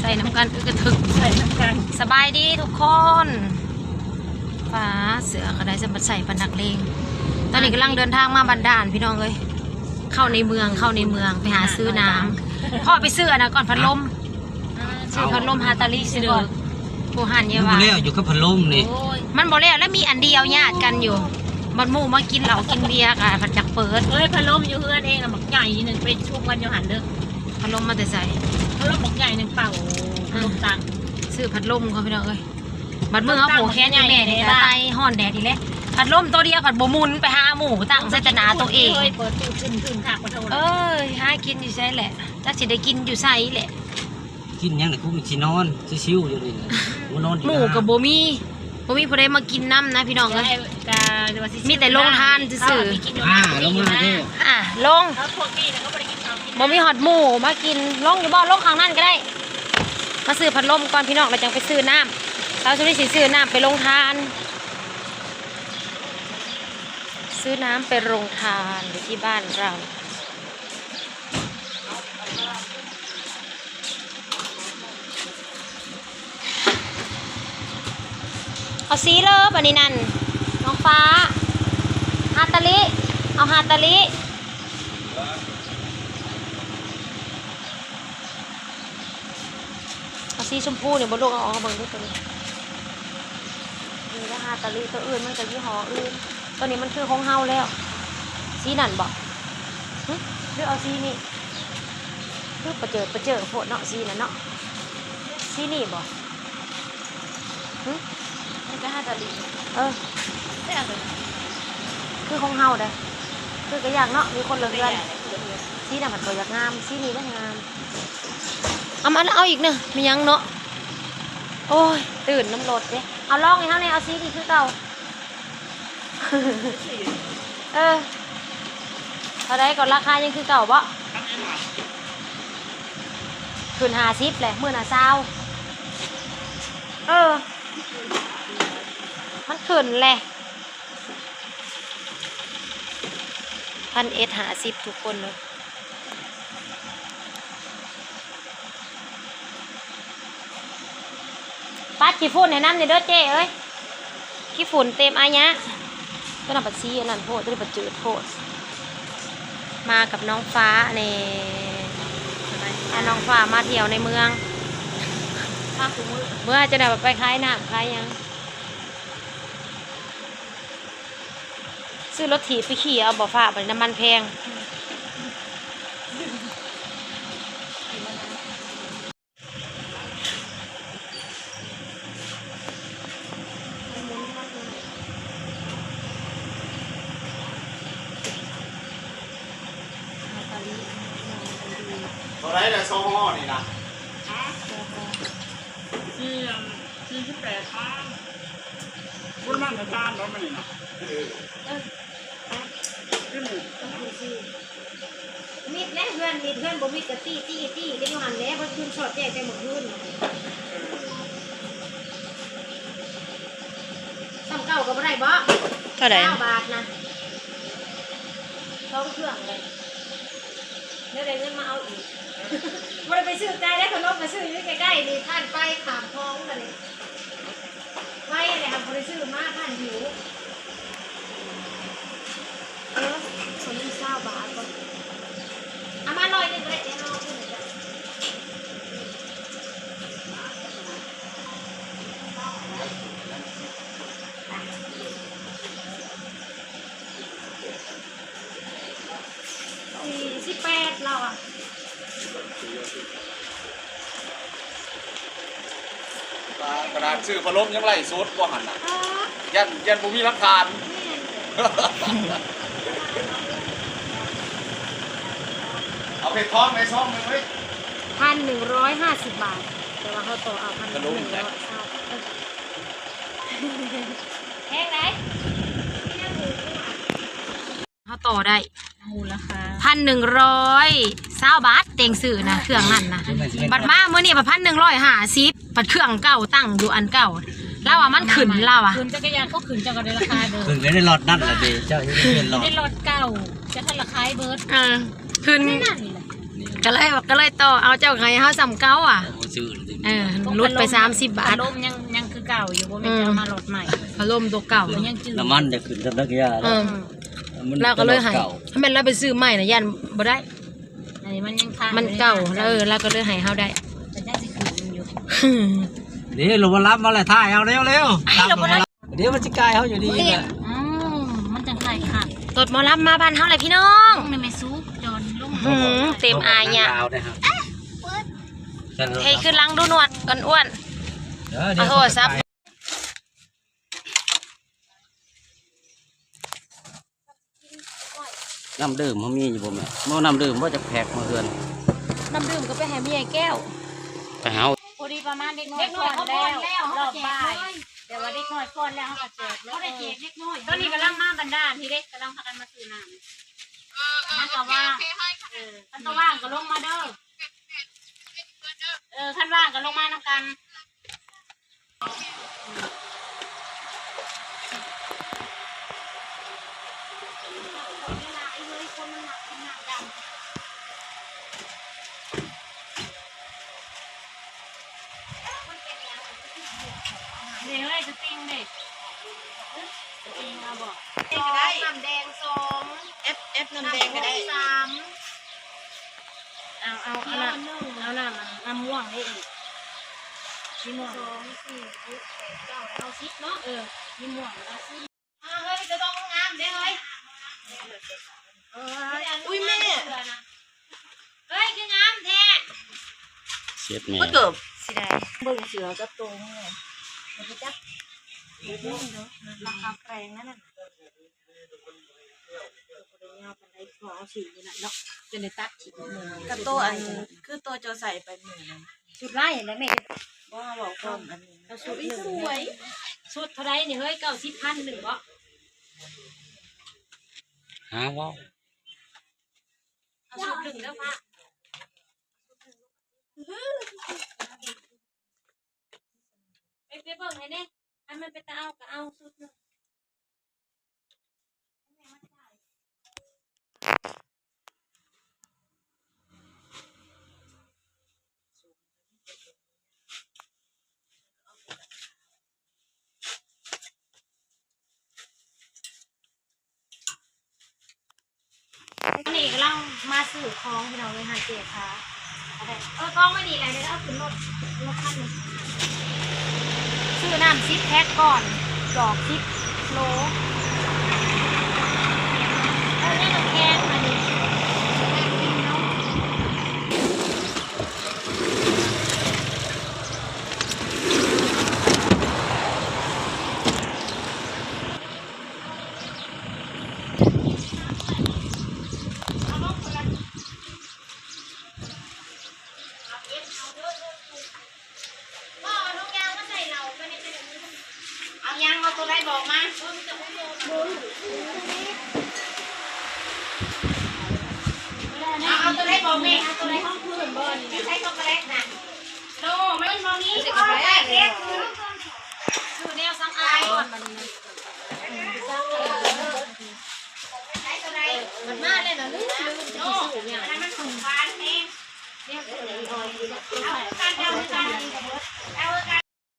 ໃສ່ນຳກັນຄືກະຖືກ ໃສ່ນຳກັນ. ສະບາຍດີທຸກຄົນ. ຟ້າເສືອກໍໄດ້ ສຳບັດໃສ່ປານນັກເລງ. ຕອນນີ້ກຳລັງເດີນທາງມາບ້ານດ່ານພີ່ນ້ອງເອີຍ, ເຂົ້າໃນເມືອງ ເຂົ້າໃນເມືອງໄປຫາຊື້ນ້ຳ. ພໍ່ໄປຊື້ອັນນັ້ນກ່ອນ ພັດລົມ. ຊື້ພັດລົມຮາຕາລິຊື້ກ່ອນ. ຜູ້ຫັ້ນຢ່າວ່າ ແລ້ວຢູ່ກັບພັດລົມນີ້ ມັນບໍ່ແລ້ວ ແລ້ວມີອັນດຽວຍາດກັນຢູ່. ບັດໝູ່ມາກິນເຫຼົ້າກິນເບຍກໍພັດຢາກເປີດ. ເອີຍ ພັດລົມຢູ່ເຮືອນເອງນະ ບັກໃຫຍ່ໜຶ່ງ ໄປຊຸກມັນຢູ່ຫັ້ນເດີ. ພັດລົມມາແຕ່ໃສ? ພັດລົມບັກໃຫຍ່ໜຶ່ງເປົ່າ ພັດລົມຕັ້ງ. ຊື້ພັດລົມກ່ອນພີ່ນ້ອງເອີຍ. ບັດມື້ເຮົາຜູກແຂນຢູ່ແມ່ນີ້ກໍໄຕຮ້ອນແດດອີກແລ້ວ. ພັດລົມໂຕດຽວພັດບໍ່ໝູນໄປຫາໝູ່ ຕັ້ງໃສ່ແຕ່ໜ້າໂຕເອງ. ເອີຍ ເປີດຕູ້ທຶນໆ ຄັກບໍ່ໂທ. ເອີຍ ຫາກິນຢູ່ໃສແຫຼະ? ຈັກຊິໄດ້ກິນຢູ່ໃສແຫຼະ? ກິນຫຍັງລະ ກູຊິນອນຊິວໆຢູ່ນີ້ແຫຼະ. ບໍ່ນອນຢູ່ ໝູ່ກໍບໍ່ມີ ບໍ່ມີຜູ້ໃດມາກິນນຳນະພີ່ນ້ອງເອີຍ. ມີແຕ່ໂຮງທານຊື່ໆ. ອ່າ ລົງມາເດ້. ອ່າ ລົງ. ບໍ່ມີຮອດໝູ່ມາກິນ. ລົງຢູ່ບໍ່? ລົງຂ້າງນັ້ນກໍໄດ້. ມາຊື້ພັດລົມກ່ອນພີ່ນ້ອງ ແລ້ວຈັ່ງໄປຊື້ນ້ຳ. ສາວສຸນີຊິຊື້ນ້ຳໄປໂຮງທານ ຊື້ນ້ຳໄປໂຮງທານຢູ່ທີ່ບ້ານເຮົາ. ເອົາສີເລີບອັນນີ້ນັ້ນ ນ້ອງຟ້າ. ຮາຕາລິ ເອົາຮາຕາລິ. ເອົາສີຊົມພູນີ້ບໍ່ລູກ? ເອົາອອກໃຫ້ເບິ່ງດູໂຕນີ້. ນີ້ລະຮາຕາລິ ໂຕອື່ນມັນກໍຍີ່ຫໍ່ອື່ນ. ໂຕນີ້ມັນຄືຂອງເຮົາແລ້ວ. ສີນັ້ນບໍ? ຫຶ ຫຼືເອົາສີນີ້? ຄືປະເຈີປະເຈີໂພດເນາະ ສີນັ້ນເນາະ. ສີນີ້ບໍ? ຫຶ ມັນກໍຮາຕາລິ. ເອີ ຄືຂອງເຮົາເດ້. ຄືກະຢາກເນາະ ມີຄົນລະເຮືອນ. ສີນັ້ນມັນກໍຢາກງາມ ສີນີ້ແຫຼະງາມ. ເອົາມາ ເອົາອີກນະ ມີຫຍັງເນາະ. ໂອ້ຍ ຕື່ນນຳລົດເດ້. ເອົາລອງໃຫ້ເຮົາແດ່ ເອົາສີນີ້ຄືເກົ່າ. ເອີ ເທົ່າໃດກໍລາຄາຍັງຄືເກົ່າບໍ? ຂຶ້ນຫ້າສິບແຫຼະ ມື້ໜ້າຊາວ. ເອີ ມັນຂຶ້ນແຫຼະ ພັນເອັດຫ້າສິບທຸກຄົນເດີ. ປັດຂີ້ຝຸ່ນໃຫ້ນຳແດ່ເດີເຈ້ເອີຍ ຂີ້ຝຸ່ນເຕັມອາຍະ. ຕົວນັ້ນບັດສີອັນນັ້ນໂພດ ຕົວນີ້ບັດຈືດໂພດ. ມາກັບນ້ອງຟ້າແດ່. ອາ ນ້ອງຟ້າມາທ່ຽວໃນເມືອງ ມາຄູ່ມື້. ເມື່ອຈະໄດ້ໄປຂາຍນ້ຳຂາຍຫຍັງ. ຊື້ລົດຖີບໄປຂີ່ເອົາບໍ່ຟ້າ ບັດນີ້ນ້ຳມັນແພງ. ເທົ່າໃດລະ ຊໍຫໍ່ນີ້ນະ? ຮະ? ສີ່ ອັນ ສີ່ສິບແປດພັນ. ບຸນມາດຕະຖານເນາະ ມື້ນີ້ນະ. ເອີ ເອີ ມີດແຫຼະ ເຮືອນ ມີດເຮືອນບໍ່ມີດກະຕີ ຕີ ຕີ ແຕ່ຢູ່ຫັ້ນແຫຼະ ບໍ່ຄືນຊອດແຈ້ງແຕ່ມື້ຄືນ. ສ່ຳເກົ່າກໍບໍ່ໄດ້ບໍ? ເທົ່າໃດ? ຊາວບາດນະ ສອງເຄື່ອງເລີຍ. ແລ້ວໄດ້ເງິນມາເອົາອີກ. ບໍ່ໄດ້ໄປຊື້ໄກເດ້ ຂະໜົມໄປຊື້ຢູ່ໃກ້ໆນີ້ ຜ່ານໄປຂ້າມຄອງບັດນີ້. ໄວ້ແລ້ວບໍ່ໄດ້ຊື້ມາ ຜ່ານຫິວ. ເອີ ເຂົາມີຊາວບາດບໍ່? ເອົາມາຮ້ອຍໜຶ່ງກໍໄດ້ ເຈົ້າເນາະ. ສີ່ສິບແປດລາວອະ. ປາ ຂະໜາດຊື້ພັດລົມຍັງໄລ່ສົດກວ່າຫັ້ນນະ. ອ່າ ຢ້ານ ຢ້ານບໍ່ມີຫຼັກຖານ. ແມ່ນ. ເອົາເພັດທອງໃນຊອງໜຶ່ງເວີຍ. ພັນໜຶ່ງຮ້ອຍຫ້າສິບບາດ ແຕ່ວ່າເຮົາຕໍ່ເອົາພັນໜຶ່ງຮ້ອຍຊາວ. ແພງໃດ? ເຮົາຕໍ່ໄດ້ ມູນລະຄ່າ ພັນໜຶ່ງຮ້ອຍຊາວບາດ ແຕ່ງຊື້ນະ ເຄື່ອງນັ້ນນະ. ບັດມາມື້ນີ້ບັດ ພັນໜຶ່ງຮ້ອຍຫ້າສິບ ບັດເຄື່ອງເກົ່າຕັ້ງຢູ່ອັນເກົ່າ. ລາວວ່າມັນຂຶ້ນ ລາວວ່າ ຂຶ້ນຈັກກະຍານກໍຂຶ້ນ ເຈົ້າກໍໄດ້ລາຄາເດີມ. ຂຶ້ນໄປໃນລັອດນັ້ນລະເດ ເຈົ້າຍັງເປັນລັອດ ໃນລັອດເກົ່າ ຈະທັນລະຂາຍເບິດ. ເອີ ຂຶ້ນ ໃນນັ້ນແຫຼະ. ກໍເລີຍ ກໍເລີຍຕໍ່ເອົາ ເຈົ້າໃຫ້ເຮົາສ່ຳເກົ່າອະ. ເອີ ຫຼຸດໄປສາມສິບບາດ. ພັດລົມຍັງ ຍັງຄືເກົ່າຢູ່ ບໍ່ແມ່ນຈະເອົາມາລັອດໃໝ່. ພັດລົມຕົວເກົ່າ ມັນຍັງຈືດ. ນ້ຳມັນຈະຂຶ້ນກັບນັກຢາ. ເອີ ລາວກໍເລີຍໃຫ້. ຄັນແມ່ນລາວໄປຊື້ໃໝ່ນະ ຢ້ານບໍ່ໄດ້. ອັນນີ້ມັນຍັງຄ້າງ ມັນເກົ່າ. ເອີ ລາວກໍເລີຍໃຫ້ເຮົາໄດ້. ເດ້ ລົດໝໍລຳມາແລ້ວ ຖ່າຍເອົາເລັວໆ. ລົດໝໍລຳ ດຽວມັນຊິກາຍເຮົາຢູ່ດີແຫຼະ. ອືມ ມັນຈັ່ງໄດ້ຄັກ. ລົດໝໍລຳມາບ້ານເຮົາແລ້ວພີ່ນ້ອງ. ລົງໃນແມ່ສູ ຈອນລົງ. ຫື ເຕັມອາຍຍະ. ໃຫ້ຄືນຫຼັງດູໜວດ ອ້ວນໆ. ເອົາໂທລະສັບ. ນ້ຳດື່ມເຮົາມີຢູ່ບໍ່ແມ່? ເອົານ້ຳດື່ມບໍ່ຈັກແພັກມາເຮືອນ. ນ້ຳດື່ມກໍໄປໃຫ້ແມ່ໃຫຍ່ແກ້ວ ໄປເອົາ. ພໍດີປະມານເດັກນ້ອຍຟ້ອນແລ້ວ ຮອບບ່າຍ. ແຕ່ວ່າເດັກນ້ອຍຟ້ອນແລ້ວ ເຮົາກໍແຈກເລີຍ. ເຮົາໄດ້ແຈກເດັກນ້ອຍ. ຕອນນີ້ກຳລັງມາບັນດາພີ້ເດ້ ກຳລັງພາກັນມາຊື້ນ້ຳ. ເອີ ຄັນຕະວ່າງກໍລົງມາເດີ. ເອີ ຄັນວ່າງກໍລົງມານຳກັນ. ເດ້ເຮີ້ຍ ສະຕິງເດ້ ສະຕິງເອົາບໍ່? ສອງ ນ້ຳແດງສອງ ເອັບ ເອັບ ນ້ຳແດງກໍໄດ້ ສາມ. ເອົາ ເອົາ ເອົານ້ຳ ເອົານ້ຳ ນ້ຳມ່ວງນີ້ອີກ ສີມ່ວງ ສອງ ສີ່ ຫົກ ແປດ ເກົ້າ ເອົາສິບເນາະ. ເອີ ສີມ່ວງເອົາສິບ. ເອີ ເຮີ້ຍ ຈະຕ້ອງງາມເດ້ເຮີ້ຍ. ເອີຍ ອຸ້ຍແມ່ ເຮີ້ຍ ຄືງາມແທ້. ເຊັດແມ່ ມັນເກີບຊິໄດ້ເບິ່ງເສືອກັບໂຕເມື່ອຍ ບໍ່ຮູ້ຈັກ ລາຄາແພງນັ້ນນະ. ກະໂຕອັນ ຄືໂຕເຈົ້າໃສ່ໄປມື້ນັ້ນ ຊຸດລາຍຫັ້ນແຫຼະແມ່. ບໍ່ ເວົ້າກ່ອນອັນນີ້ ເອົາຊຸດໜຶ່ງ ຊຸດເທົ່າໃດນີ້ເຮີ້ຍ? ເກົ້າສິບ ພັນໜຶ່ງບໍ? ຫາເວົ້າ ເອົາຊຸດໜຶ່ງເດີປ້າ. ໄປ ໄປເບິ່ງໃຫ້ແດ່ ຄັນມັນເປັນຕາເອົາກໍເອົາຊຸດໜຶ່ງ. ອັນນີ້ກຳລັງມາຊື້ຂອງພີ່ນ້ອງເອີຍ ຮ້ານເຈຄາ. ເອົາໄປ ເອີ ກອງໄວ້ນີ້ແຫຼະ ເດີ ເອົາຂຶ້ນລົດ ລົດຄັນນີ້. ຊື້ນ້ຳສິບແພັກກ່ອນ ດອກສິບໂລ. ເອີ ຍັງແຂງອັນນີ້. ເອົາຫຍັງ ເອົາໂຕໃດບອກມາ. ເອົາ ເອົາໂຕໃດບອກແມ່ ເອົາໂຕໃດ. ໃຊ້ຊັອກໂກແລັດນະ. ໂຕ ມັນບໍ່ມີ ຊື້ແນວສຳອາງກ່ອນບັດນີ້. ມັນມາແລ້ວນະ ລືມ ລືມຊິຊື້ຫຍັງ. ອັນນັ້ນມັນຂອງຫວານແຮງ. ເອົາຄືກັນ ເອົາຄືກັນ.